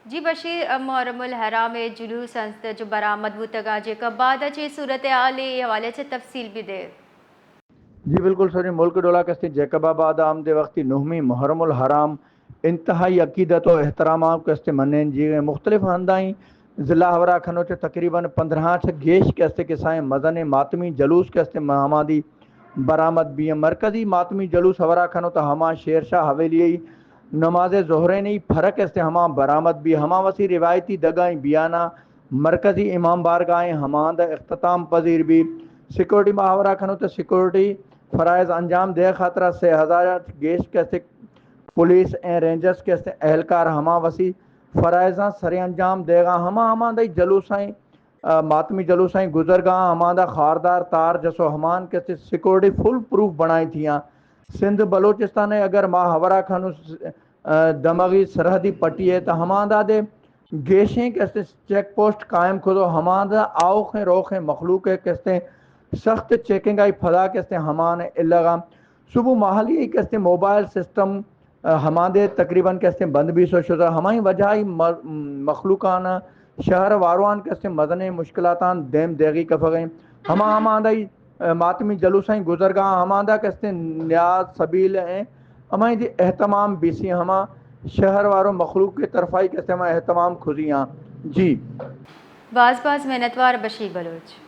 جی بشیر، محرم الحرام ءِ جلوس انت جو برآمد بوتگاں، جیکب آباد ءَ چے صورتحال ءِ حوالے چہ تفصیل بھی دے۔ جی بالکل سر، ملک ڈولا کہ استیں جیکب آباد ءَ ہم دے وقتی نہمی محرم الحرام انتہائی عقیدت و احترام ءَ کہ استیں منین جی مختلف ہندائیں ضلع ہورا کھنو چہ تقریباً پندرہ چہ گیش کہ استیں کسائیں مزنیں ماتمی جلوس کہ استیں ہمادی برآمد بی۔ مرکزی ماتمی جلوس ہورا کھنو تہ ہما شیر شاہ حویلی نماز ظہرین ءِ پھرک استیں ہما برآمد بی، ہما وسی روایتی دگائیں بیانا مرکزی امام بارگاہیں ہماندا اختتام پذیر بی۔ سیکورٹی ما ہورا کھنو تہ سیکورٹی فرائض انجام دے خاطرا سے ہزار گیش کہ استیں پولیس ایں رینجرز کہ استیں اہلکار ہما وسی فرائضاں سر انجام دیگا، ہما ہماندائی جلوسائیں، آ، ماتمی جلوسائیں گزرگاں، ہماندا خاردار تار جسو ہمان کہ استیں سیکورٹی فل پروف بنائی تھیاں۔ سندھ بلوچستان ءِ اگر ما ہورا کھنو، آ، دمگی سرحدی پٹی ءِ تہ ہماندا دے گیشیں کہ استیں چیک پوسٹ قائم کھدو، ہماندا آوخیں روخیں مخلوق ءِ کہ استیں سخت چیکنگ آئی پھدا کہ استیں ہمان الگا صبح ماہلی کہ استیں موبائل سسٹم، آ، ہماندے تقریباً کہ استیں بند بیسو شدہ، ہمائی وجہ ای م-، مخلوقان شہر واروان کہ استیں مزنیں مشکلاتان دیم دیگی کفگیں۔ ہما ہماندائی، آ، ماتمی جلوسائیں گزرگاں ہماندا کہ استیں نیاز سبیل ہیں، ہمائی دی اہتمام بیسی ہما شہر وارو مخلوق کے طرفائی کہ استیں ہما اہتمام کھزیاں۔ جی۔ باز باز منتوار بشیر بلوچ۔